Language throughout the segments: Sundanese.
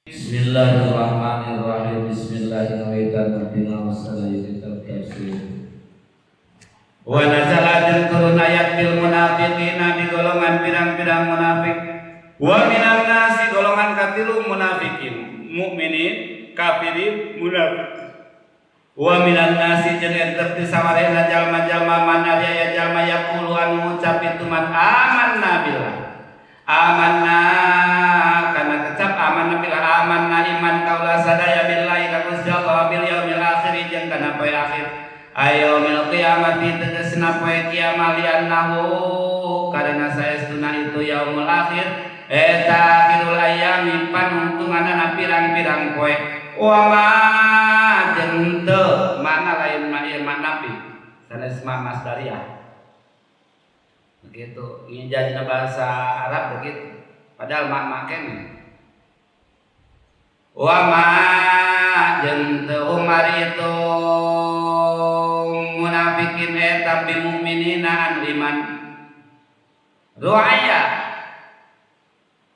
Bismillahirrahmanirrahim. Bismillahirrahmanirrahim. Wa nazala jeung turun ayat fil munafiqina di golongan pirang-pirang munafik. Wa minan nasi golongan katilu munafikin, mukminin, kafirin, munafik. Wa minan nasi jeung eta teu samarehna jalma-jalma man ari aya jalma yaqulu anu ngucap itu man amanna billah. Amanna kana kecap amanna billah, amanna iman kaula sadaya billahi ka Gusti Allah bil yaumil akhir jeung kana poe akhir. Ayaumil qiyamati tegasna poe kiamat li'annahu karena saestuna itu yaumul akhir eta akhirul ayami panungtunganana pirang-pirang poe. Wa ma jeung teu makna lain ma ieu makna nabi sanes ma masdariah begitu ngijazna bahasa Arab begitu padahal mak kene. Wa ma jeung teu umar itu munafikin eta bimuminina anu iman ruaya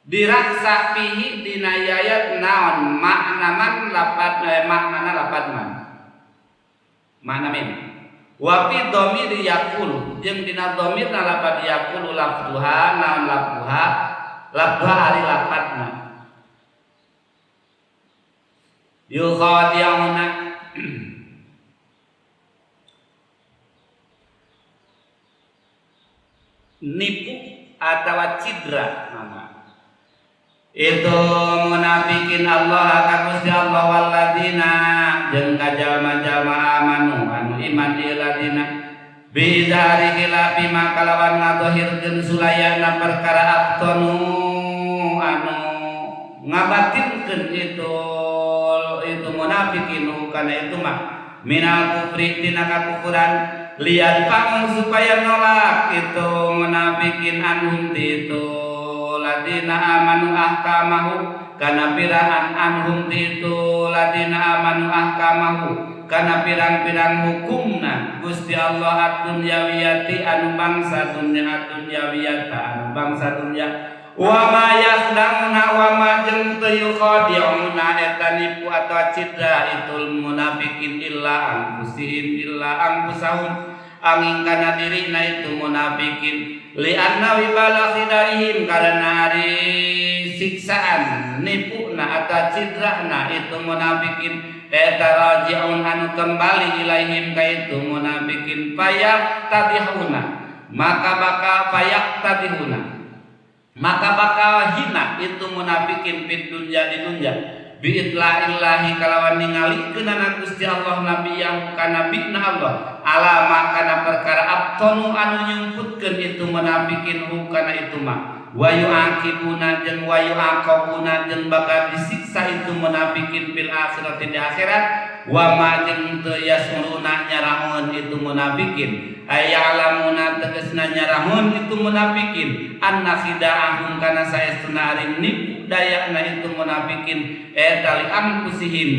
diraksa fihi dina ayat naon makna man lapat maknana lapat man makna min wa fi dhamir yaqulu jeung dina dhamirna lapat yaqulu lafduha naon lafduha lafduha ari lapatna yukhadi'una nipu atawa cidra nama itu munafikin Allah ka Gusti Allah walladina jeung ka jalma-jalma amanu anu iman ieu ladina bi izhari khilafi ma kalawan ngadohirkeun sulayana perkara abtonu anu ngabatinkeun itu munafikin kana itu mah minal kufri tina kakufuran liat panggung supaya nolak itu munafikin anhum itu ladina amanu ahkamahu kana piraan anhum itu ladina amanu ahkamahu kana pirang-pirang hukumna Gusti Allah ad-dunyawiyati anu bangsa dunya ad-dunyawiyata anu bangsa dunya wa ma yakhda'una wa ma jeung teu yukhadi'una eta nipu atawa cidra itul munafikin illa anfusihim illa anfusahum angin kana dirina itu munafikin li'anna wibala khidaihim karena ari siksaan nipuna atau cidrana itu munafikin eta raji'un anu kembali ilaihim ka itu munafikin payak tadihuna maka bakal payak tadihuna maka bakal hina itu munafikin fid dunya di dunya biitla'illahi kalawan ningalikeunana Gusti Allah nabiyahu ka nabina Allah alama kana perkara abtonu anu nyumputkeun itu munafikin hu kana itu mah wa yu'aqibuna jeung wa yu'aqabuna jeung bakal disiksa itu munafikin fil akhirati di akhirat wa ma jeung teu yasuruna nyarahun itu munafikin ayalamuna tegasna nyarahun itu munafikin anna khida'ahum kana saestuna ari nipu dayana itu munafikin eta li anfusihim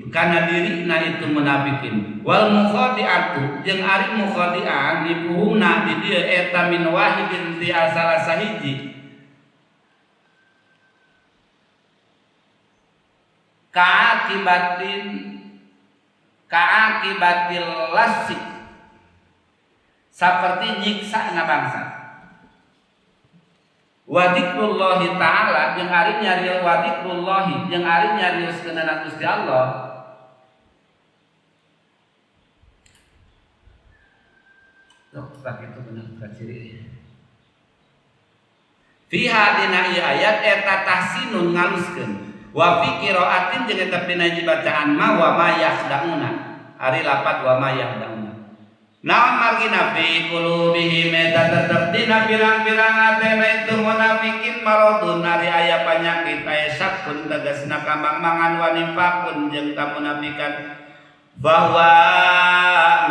kana dirina itu munafikin wal mukhadi'atu jeung ari mukhadi'ah nipuhuna di dieu eta min wahidin ti asal sahiji ka'akibatin ka'akibatil lasi seperti nyiksa na bangsa wa dzikrullahi ta'ala jeung ari nyarios wa dzikrullahi jeung ari nyarioskeunana Gusti Allah tuh tak itu bener kaciri fiha dina ieu ayat eta tahsinun ngaluskeun wa fi qiraatin jeung eta dina bacaan ma wa ma yakhda'una ari lapat wa ma yakhda'una naon margina fi qulubihim eta tetep dina pirang-pirang atena itu munafikin maradun ari aya panyakit aya syakun tegasna kamang-mangan wa nifaqun jeung kamunafikan bahwa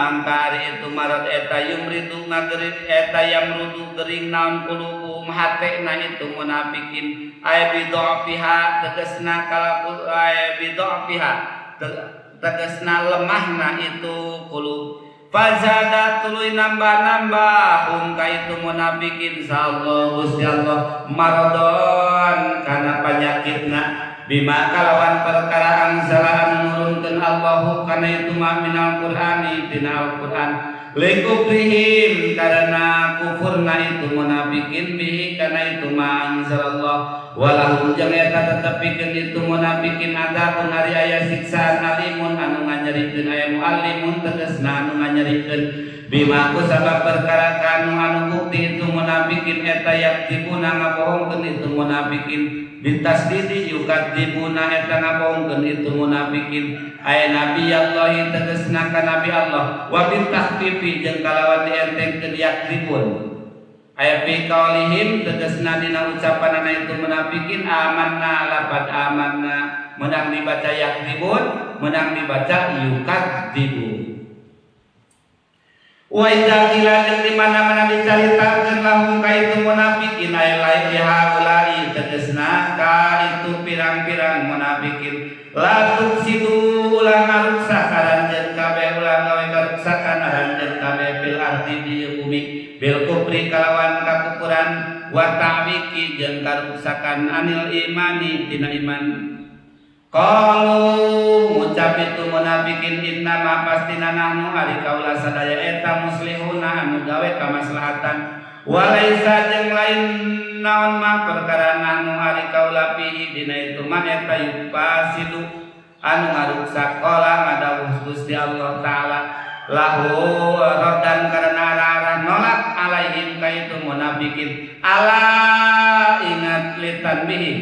mangka ari itu marad eta yumridu ngagering eta yamrudu gering naon qulubuhum hatena itu munafikin aya bidhafiha tegasna kalaku aya bidhafiha tegasna lemahna itu qulub fazada tuluy nambah-nambah hum ka itu munafikin sallallahu Gusti Allah maradon kana panyakitna Bima kalawan perkara anzala anu nurunkeun Allahu kana itu ma minal Qur'ani tina Al-Qur'an likufrihim karena kufurna itu munafikin bihi kana itu ma anzalallah walahum jeung eta tetep pikeun itu munafikin adzabun ari aya siksaan alimun anu nganyerikeun aya muallimun tegasna anu nganyerikeun bima ku sabab perkara kanu anu bukti itu munafikin eta yaktibuna ngabohongkeun itu munafikin bitasdidi yukadzibuna eta ngabohongkeun itu munafikin aya nabi Allah tegasna ka nabi Allah wa bitahfifi jeung kalawan dientengkeun yakdzibun aya fi qaulihim tegasna dina ucapanana itu munafikin amanna lapad amanna menang dibaca yakdzibun menang dibaca yukadzibun. Wa idza qila jeung di mana-mana dicaritakeun lahum ka itu munafikin aya lain haulai tegasna ka itu pirang-pirang munafikin la tufsidu ulah ngaruksak aranjeun kabeh ulah gawe karuksakan aranjeun kabeh fil ardi di bumi bil kufri kalawan kakufuran wa ta'wiki jeung karuksakan anil imani tina iman. Qalu ngucap itu munafikin innama pastina nahnu ari kaula sadaya eta muslihuna anu gawe kamaslahatan walaisa jeung lain naon mah perkara nahnu ari kaula fihi dina itu mah eta yufasidu anu ngaruksak qala ngadawuh Gusti Allah taala lahu raddan karena arah-arah nolak alaihim ka itu munafikin ala ingat litanbihi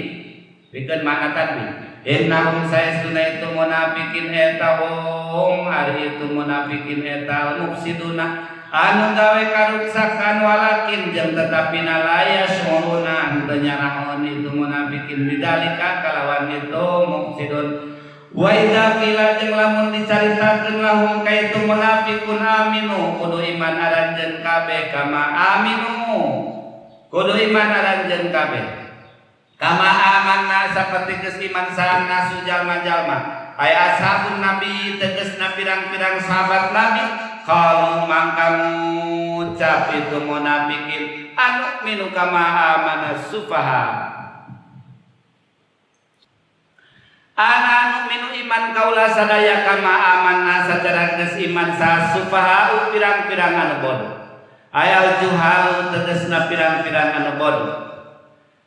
pikeun makna tanbih innahum saestuna itu munafikin eta hum ari itu munafikin eta mufsiduna anu gawe karuksakan walakin jeung tetapi la yashuruna henteu nyarahon itu munafikin bidzalika kalawan itu mufsidun. Wa idza qila jeung lamun dicaritakeun lahum ka itu munafikun aminu kudu iman aranjeun kabeh kama aminu kudu iman aranjeun kabeh kama amanna saperti geus iman saha nasu jalma-jalma aya ashabun nabi tegasna pirang-pirang sahabat nabi qalu mangka ngucap itu munafikin anu minu kama amana sufaha ana anu minu iman kaula sadaya kama amanna sacara geus iman saha sufaha pirang-pirang anu bodoh aya juhal tegasna pirang-pirang anu bodoh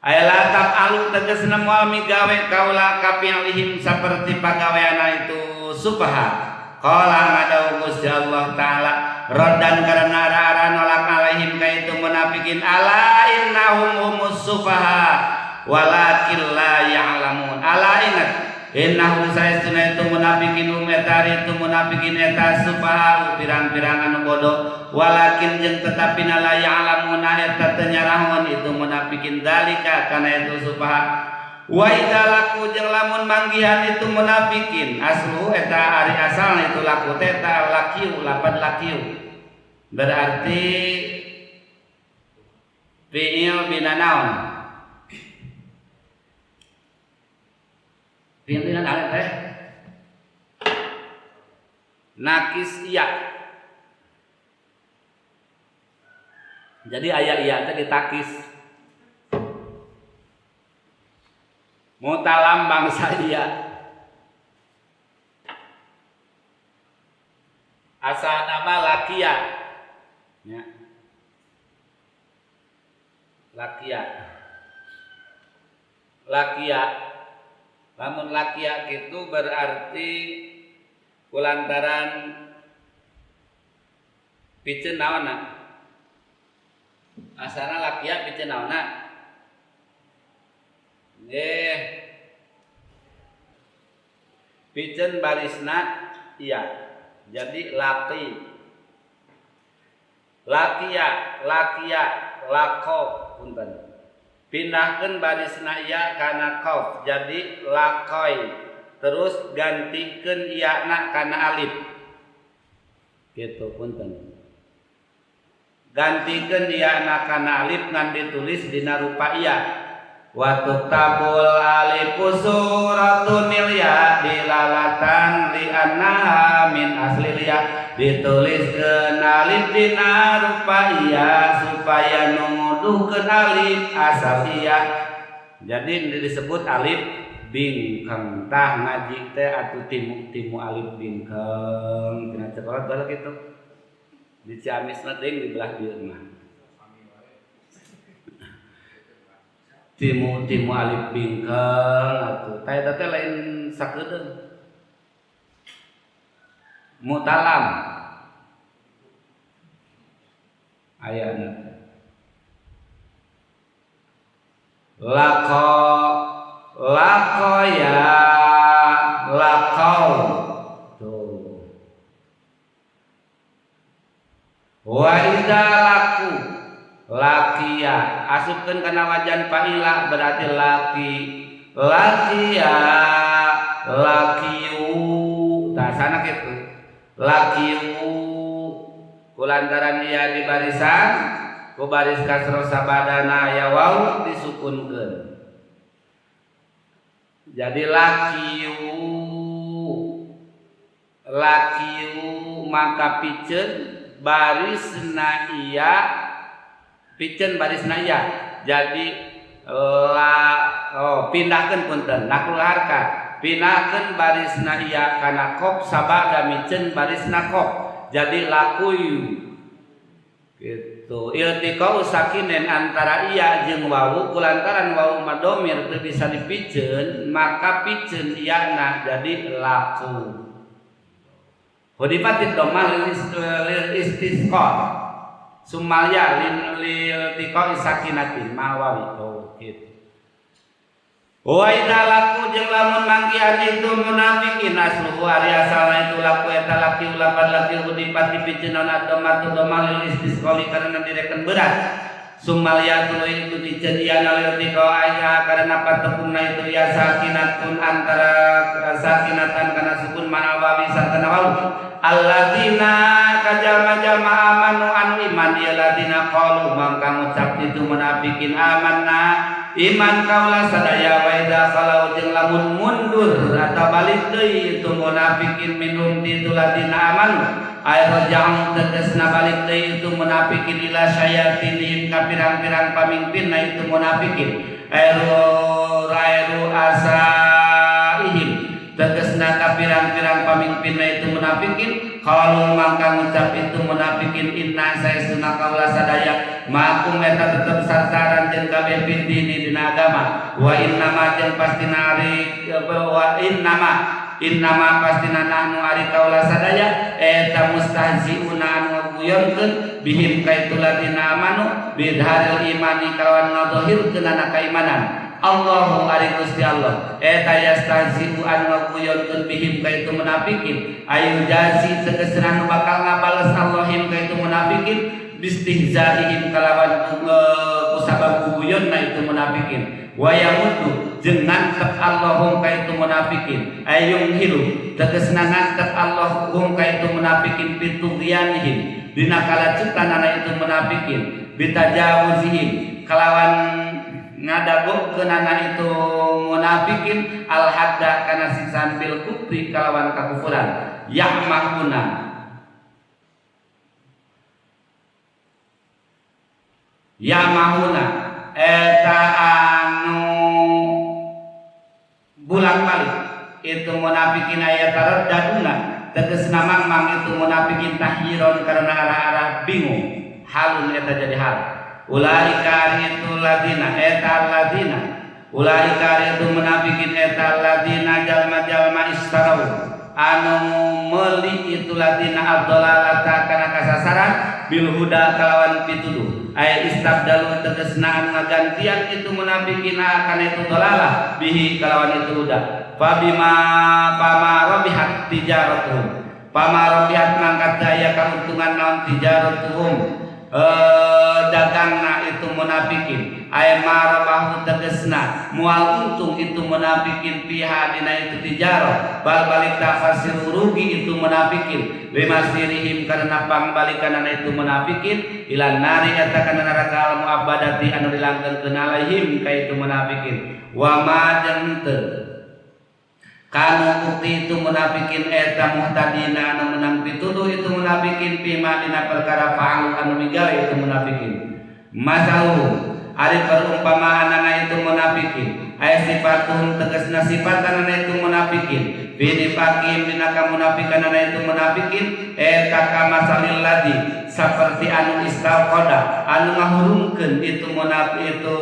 aya latap alu tegasna moal migawe kaula kapialihim saperti pagaweana itu sufaha qala ngadau Gusti Allah taala raddan karena arah-arah nolak alaihim ka itu munafikin ala innahum humus sufaha walakin la ya'lamun ala ingat innahum saestuna itu munafikin umetari itu munafikin eta sufaha pirang-pirang anu bodoh walakin jeung tetapi la ya'lamuna eta teu nyarahon itu munafikin dalika kana itu sufaha wa idza laku jeung lamun manggihan itu munafikin aslu eta ari asalna itu laku teh eta lakiu lapad lakiu berarti fi'il bina naon fi'il bina naon teh nakis iya. Jadi ayat iya teh ditakis mutalam bangsa iya asal nama lakia ya. Lakia lakia lamun lakia gitu berarti kulantaran piceun naonna asana lakia piceun naonna nggih piceun barisna iya jadi laki lakia lakia lako punten pindahkeun barisna iya kana qaf jadi lakoi terus gantikeun iya na kana alif gitu punten gantikeun iya na kana alif ngan ditulis dina rupa iya wa tuktabul alifu suratun ya dilalatan li annaha min asli ya dituliskeun alif dina rupa iya supaya nuduhkeun alif asal iya. Jadi disebut alif bingkeng tah ngaji teh atuh timu alif bingkeng tina cekolot baheula kitu di Ciamis mah teuing di belah dieu mah timu alif bingkeng atuh tah eta teh lain sakedeung mutalam ayana lako lako ya lakau tuh wa idza laku lakia asupkeun kana wajan fa'ila berarti laki lakia lakiu tah sana kitu lakiu kulantaran ia di barisan ku baris kasroh sabadana aya waw disukunkeun jadi lakiu lakiu maka piceun barisna iya piceun barisna iya jadi la oh pindahkeun punten nakul harkat pindahkeun barisna iya kana qaf sabada miceun barisna qaf jadi lakuyu gitu iltiqau sakinen antara iya jeung wawu kulantaran wawu madomir teu bisa dipiceun maka piceun iyana jadi laku hudifatid dhammah lil istisqa sumalya lil iltiqau sakinatin ma wawi oh gitu wa idza laku jeung lamun manggihan itu munafikin asluhu ari asalna itu laku eta laki ulapan laki hudipat dipiceun naon adhamatu dhamma lil istisqali karena direken berat sumalya tuluy itu diceun ieu lil aya karena patepungna itu ya sakinatun antara sakinatan kana sukun mana wawi sartana wawu alladzina kajalma-jalma amanu anu iman ieu ladina qalu mangka ngucap itu munafikin amanna iman kaula sadaya wa idza khalau jeung lamun mundur atau balik deui itu munafikin minhum itu ladina amanu ay raja'u tegasna balik deui itu munafikin ila syayatinihim ka pirang-pirang pamimpinna itu munafikin ayru asaihim tegasna ka pirang-pirang pamimpinna itu munafikin kalau mangka ngucap itu munafikin inna saestuna kaula sadaya makum eta tetep sarta ranjeun kabeh fid dini dina agama wa innama jeung pastina ari wa innama innama pastina nahnu ari kaula sadaya eta mustahziuna anu ngaguyonkeun bihim ka itu ladina amanu bidharil imani kalawan ngadzahirkeunana kaimanan Allahu ari Gusti Allah eta yastahzi'u anu ngaguyonkeun bihim ka itu munafikin ayu jazi tegasna anu bakal ngabales Allahim ka itu munafikin bistihzaihim kalawan kusabab guyonna itu munafikin wa yamutu jeung ngantep Allahum ka itu munafikin ayung hilu tegasna ngantep Allahum ka itu munafikin pitughyanihim dina kalacutanana itu munafikin bitajawuzihim kalawan ngadagokeunana itu munafikin al hadda kana siksaan bil kufri kalawan kakufuran yahmahuna yamahuna eta anu bulak-balik itu munafikin aya taraddaduna tegasna mangmang itu munafikin tahyiron karena arah-arah bingung halun eta jadi hal ulaika itu ladina eta ladina ulaika itu munafikin eta ladina jalma-jalma istarau anu meuli itu ladina ad-dhalalata kana kasasaran bil huda kalawan pituduh ay istabdalu tegasna anu ngagantian itu munafikin kana itu dhalalah bihi kalawan itu huda fabima fama rabihat tijaratuhum fama rabihat mangkat daya kauntungan naon tijaratuhum dagangna itu munafikin ay marabahu tegasna mual untung itu munafikin piha dina itu tijarah bal balik tafsir rugi itu munafikin limasirihim karena pangbalikanana itu munafikin ilan nari eta kana neraka al muabbadati anu dilangkeun alaihim ka itu munafikin wa ma jeung teu kanu bukti itu munafikin eta muhtadina anu menang pituduh itu munafikin pima dina perkara fa'alu anu migawe itu munafikin masalu ari perumpamaanana itu munafikin Aya sifatun tegasna sifatanana itu munafikin binifakim dina kamunafikanana itu munafikin eta kamasalil ladzi saperti anu istaqada anu ngahurungkeun itu munafik itu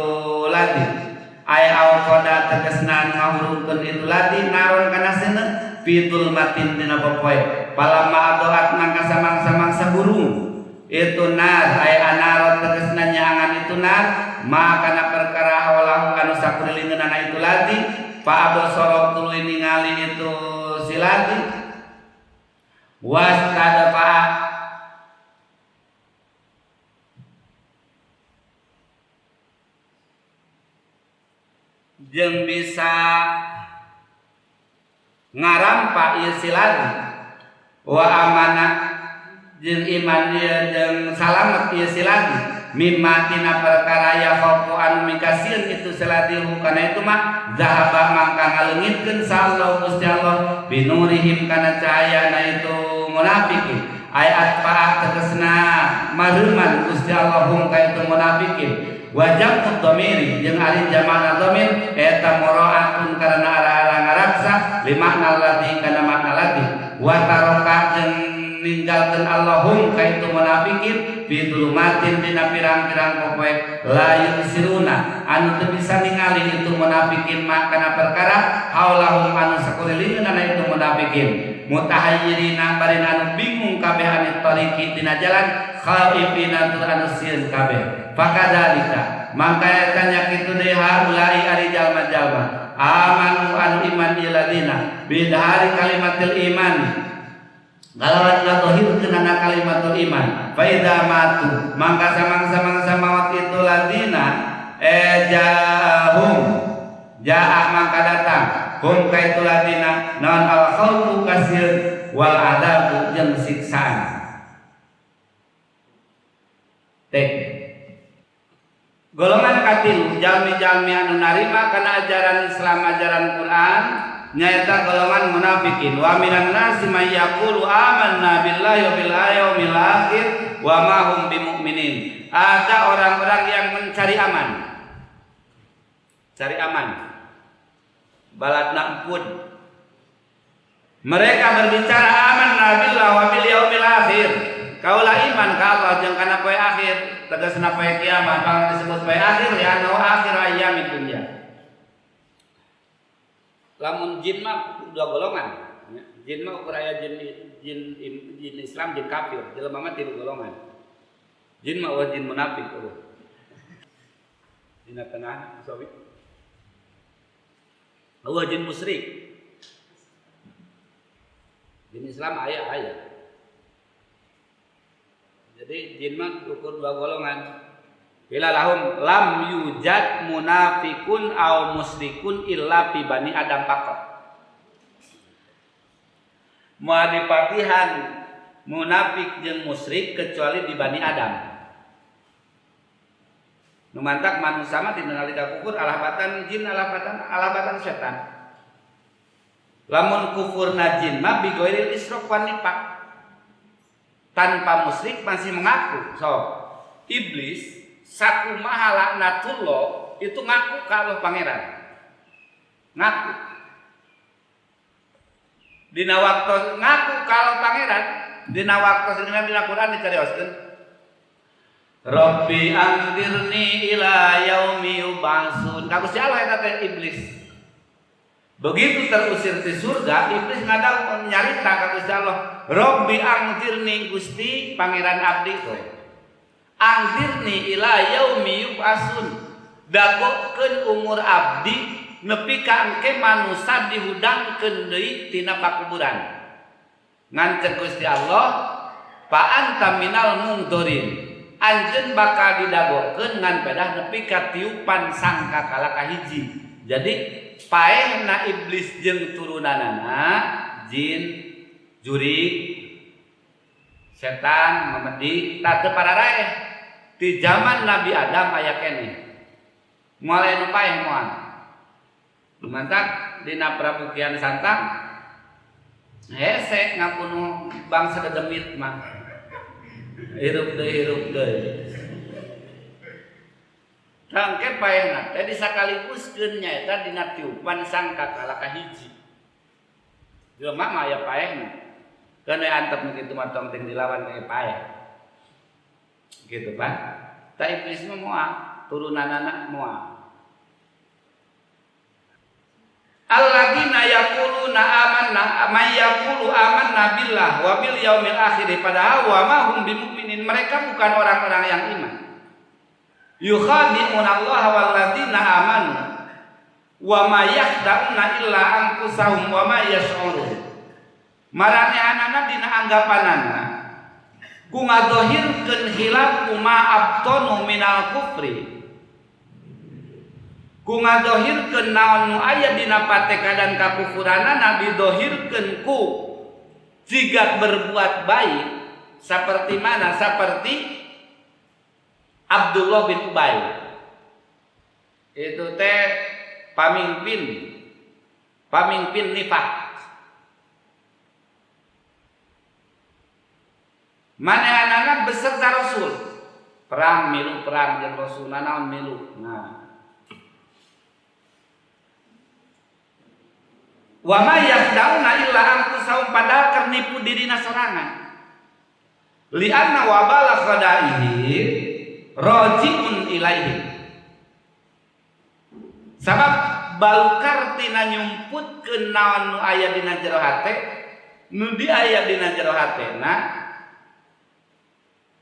ladzi aya auqada tegasna anu ngahurungkeun itu ladzi naron kana seuneu fitul matin dina popoe palama adoat mangka samang-samangsa burung itu nar aya anarot tegasna nyaangan itu nar maka perkara hawalahu anu sakurilingeunana itu ladzi fa absara tuluy ningali itu si ladzi wastadfa jeung bisa ngarampa ieu si ladzi wa amana jeung iman ieu jeung salamet ieu si ladzi mimma tina perkara ya khaufu anu mikasieun itu salatihu kana itu mah zahaba mangka ngaleungitkeun sallallahu Gusti Allah binurihim kana cahayana itu munafikin ayat fa tegasna mareuman Gusti Allah hum ka itu munafikin wa jam'ud dhamiri jeung ari jama'na dhamir eta muraatun karena ara-ara ngaraksa limakna ladzi kana makna ladzi wa taraka jeung ninggalkeun Allahum ka itu munafikin fi dzulumatin dina pirang-pirang popoe la yusiruna anu teu bisa ningali itu munafikin mah kana perkara haulahum anu sakulilingeunana itu munafikin mutahayyirina bari anu bingung kabeh anu tariqi dina jalan khaifina tur anu sieun kabeh fakadzalika mangka eta nya kitu deui haulai ari jalma-jalma amanu anu iman ieu ladina bidhari kalimatil iman kalawan ngatohirkeun ana kalimatul iman fa idza matu mangka samang-samangsa maot itu ladina jahum jaa mangka datang hum ka itu ladina naon al khaufu kasir wal adabu jeung siksaan. Tek golongan katilu jalmi-jalmi anu narima kana ajaran Islam ajaran Quran nyaeta golongan munafikin wa minan nasi may yaqulu amanna billahi wa bil yaumil akhir wa ma hum bimumin. Ada orang-orang yang mencari aman. Cari aman. Baladna empun. Mereka berbicara amanna billahi wa bil yaumil akhir. Kaula iman ka Allah jeung kana poe akhir, tegasna poe kiamat, bang disebut poe akhir ya anu akhir ayyamid dunya. Lamun jin mah dua golongan, jin mah ukur aya jin jin jin Islam, jin kafir, jelema mah tilu golongan. Jin mah eueuh jin munafik eueuh. Dina tanah sawi. Eueuh jin musyrik. Jin Islam aya aya. Jadi jin mah ukur dua golongan. Bila lahum lam yujad munafikun aw musyrikun illa fi bani Adam faqat. Moal dipatihan munafik jeung musyrik kecuali di Bani Adam. Nu mantak manusia mah dina nalika kufur alabatan jin alabatan alabatan setan. Lamun kufurna jin mah bi ghairil isyraq wan nifaq. Tanpa musyrik masih mengaku. So, iblis sakumaha laknatullah itu ngaku ka Allah pangeran. Ngaku. Dina waktu ngaku ka Allah pangeran, dina waktu dina Quran dicarioskeun. Rabbi anzirni ila yaumi yub'atsun. Ka Gusti Allah eta teh iblis. Begitu terusir di surga, iblis ngadang nyarita ka Gusti Allah, Rabbi anzirni Gusti pangeran abdi kowe. Anzirni ila yaumi yub'atsun. Dagokeun umur abdi nepi ka engke manusa dihudangkeun deui tina pakuburan. Ngan ceuk Gusti Allah, fa anta minal mungdorin. Anjeun bakal didagokeun ngan pedah nepi ka tiupan sangkakala kahiji. Jadi paehna iblis jeung turunanana jin, jurig, setan, memedi, tah teu pararaeh. Di zaman Nabi Adam aya keneh. Moal aya nu paeh moal. Lumantak dina Prabu Kian Santang hese ngabunuh bangsa dedemit mah. Hirup deui hirup deui. Tangke paehna teh disakaliguskeun nyaeta dina tiupan sangkakala kahiji. Jelema mah aya paehna. Keun we antep nu kitu mah tong teuing dilawan ge paeh. Gitu Pak. Ta iblis mah moal, turunanana moal. Alladzina yaquluna amanna may yaqulu amanna billah wa bil yaumil akhir, padahal wa ma hum bimu'minin, mereka bukan orang-orang yang iman. Yukhadi'una Allah walladzina amanu wa ma yakhda'una illa anfusahum wa ma yash'urun. Maranehanana dina anggapanana ku ngadohirkeun khilaf ma abtanu minal kufri, ku ngadohirkeun naon nu aya dina patekadan kakufuranana didohirkeun ku jiga berbuat baik, seperti mana? Seperti Abdullah bin Ubay. Itu teh pamimpin nifak. Manehanana beserta Rasul. Perang milu perang jeung Rasul nanaon milu. Nah. Wa ma yakhda'una illa anfusahum, padahal keur nipu dirina sorangan. Li'anna wabala khada'ihi raji'un ilaihi. Sabab balukar tina nyumputkeun naon nu aya dina jero hate, nu di aya dina jero hatena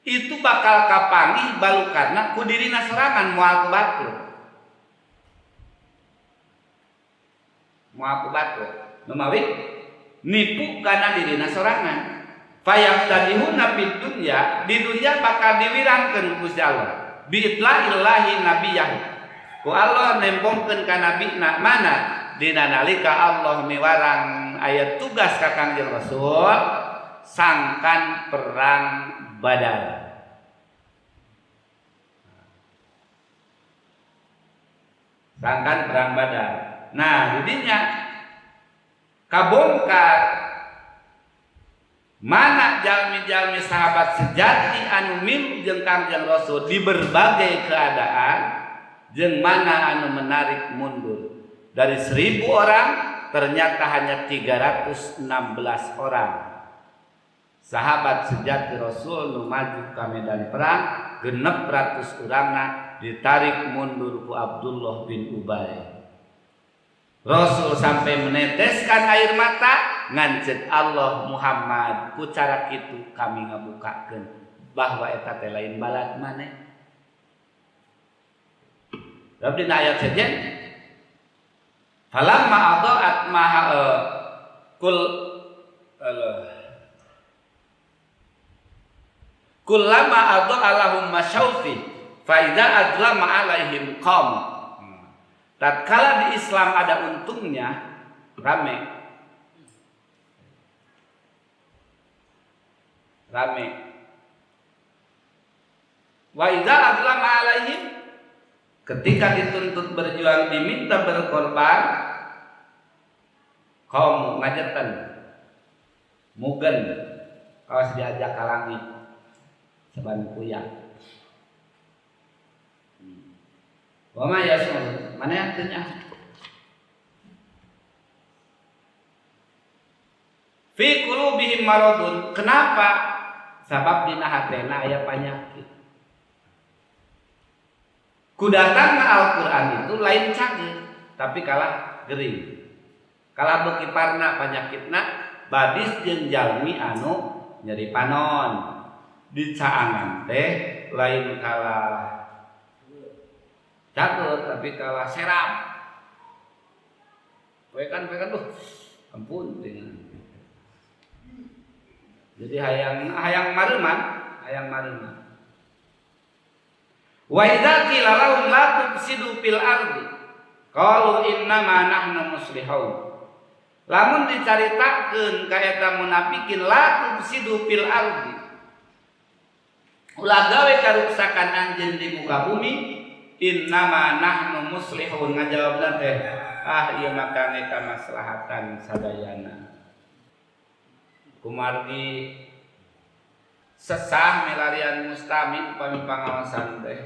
itu bakal kapanggih balukarna ku dirina sorangan, moal ku batur. Moal ku batur. Numawi nipu kana dirina sorangan. Fayamtadihuna fid dunya, di dunya bakal diwirangkeun ku Gusti Allah. Biitla'illahi nabiyahu. Ku Allah nembongkeun ka nabina mana dina nalika Allah miwarang aya tugas ka Kangjeng Rasul sangkan perang Badar. Sangkan perang Badar. Nah, didinya kabongkar mana jalmi-jalmi sahabat sejati anu milu jeung Kangjeng Rasul di berbagai keadaan, jeung mana anu menarik mundur. Dari 1000 orang ternyata hanya 316 orang sahabat sejati Rasul nu maju ka medan perang, 600 urangna ditarik mundur ku Abdullah bin Ubay. Rasul sampai meneteskan air mata ngancet Allah Muhammad ku cara kitu kami ngabukakeun bahwa eta teh lain balad maneh. Sebab dina ayat sejen falamma adaat ma kul kullama adaa lahum masyaufi fa idza adlama alaihim qam. Tatkala di Islam ada untungnya rame. Rame. Wa idza adlama alaihim, ketika dituntut berjuang diminta berkorban, kaum ngajetan mugen kawas diajak ka langit saban kuya. Wa ma yasun, mana yang tanya? Fi qulubihim maradun. Kenapa? Sabab dina hatena aya panyakit. Kudatangna Al-Qur'an itu lain cageur, tapi kalah gering. Kalah beuki parna panyakitna badis jeung jalmi anu nyeri panon. Dicaangan teh lain kalah catur tapi kalah serap. Poekan tuh ampun dengan. Jadi hayang mareuman, hayang mareuman. Wa idza qila lahum la tufsidu fil ardi qalu innama nahnu muslihun. Lamun dicaritakeun ka eta munafikin la tufsidu fil ardi, ulah gawe karuksakan anjeun di muka bumi, innama nahnu muslihun, ngajawabna teh ah ieu mah kangge kamaslahatan sadayana. Kumargi sesah milarian mustami upami pangaosan teh.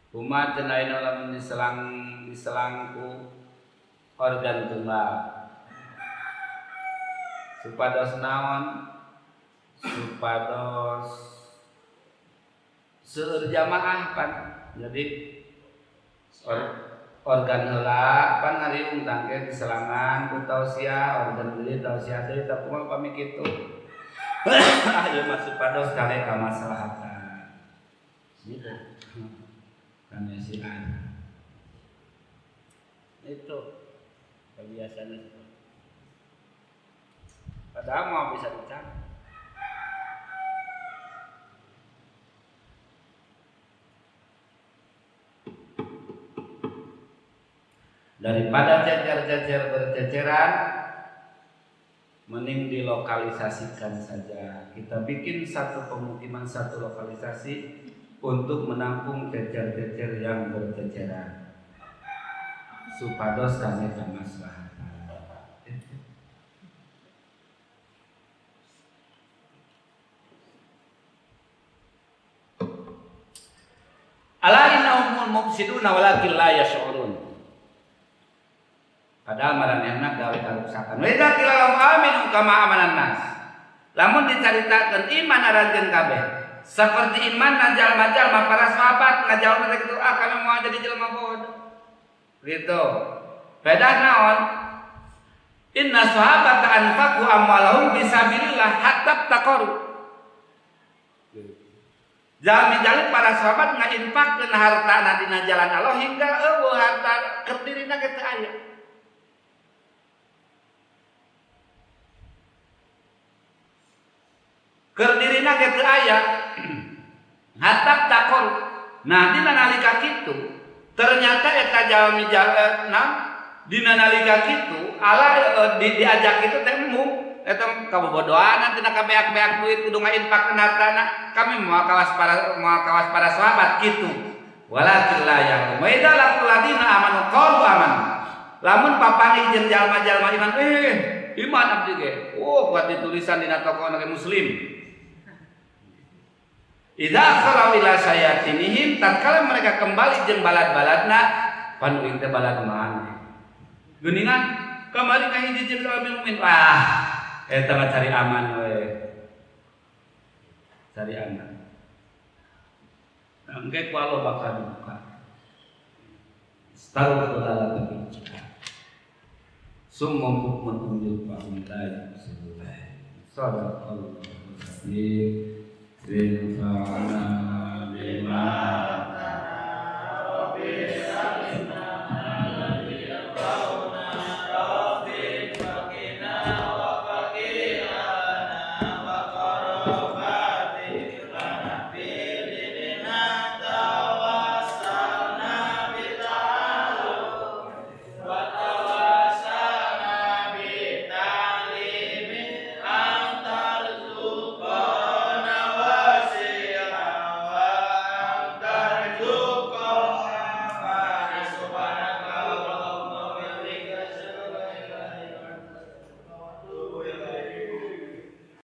Kumaha cenah ayeuna lamun diselangku organ tunggal. Supados naon? Supados seueur jamaah pan. Jadi organ heula pan ngariung tangke diselangan ku tausiah, organ deui tausiah deui tah kumaha pami kitu. Ayo masuk pados kale kamaslahatan. Gitu. Kamesian. Itu kebiasaannya seperti. Padahal mau bisa dicari. Daripada cecer-cecer berceceran, mending dilokalisasikan saja. Kita bikin satu pemukiman, satu lokalisasi untuk menampung cecer-cecer yang berceceran. Supados kami kamaslahatan. Ala innahumul mufsiduna walakin la yash'urun. Padahal maranehna gawe karuksakan. Wa idza qila lahum aminu kama amanan nas. Lamun dicaritakeun iman aranjeun kabeh. Seperti iman jalma-jalma para sahabat ngajalma teh kitu, ah kami moal jadi jelema bodoh. Gitu. Beda naon? Inna sahabata anfaqu amwalahum fisabilillah hatta taqaru. Jalmi-jalmi para sahabat ngainfakkeun hartana dina jalan Allah hingga eueuh harta keur dirina ge teu aya. Keur dirina ge teu aya. Hatta taqaru. Nah, dina nalika kitu ternyata eta jalmi dina nalika kitu ala diajak kitu teh embung eta kabobodoan tina kabeak-beak duit kudu ngainfakkeun hartana kami moal kawas para sahabat kitu walakin la ya'lamun wa idza laqul ladina amanu qalu amanu lamun papanggih jeung jalma-jalma iman iman abdi ge oh kuat ditulisan dina toko ge muslim idza khalau ila sayatinihim tatkala mereka kembali jeung balad-baladna pan uing teh balad maneh geuningan kamari ka hiji jeung mukmin wah eta mah cari aman we cari aman engke ku Allah bakal dibuka taruh dalam kebijakan summa bukmun umyun fa hum la yubsirun sadaqallahu al-azim. Bima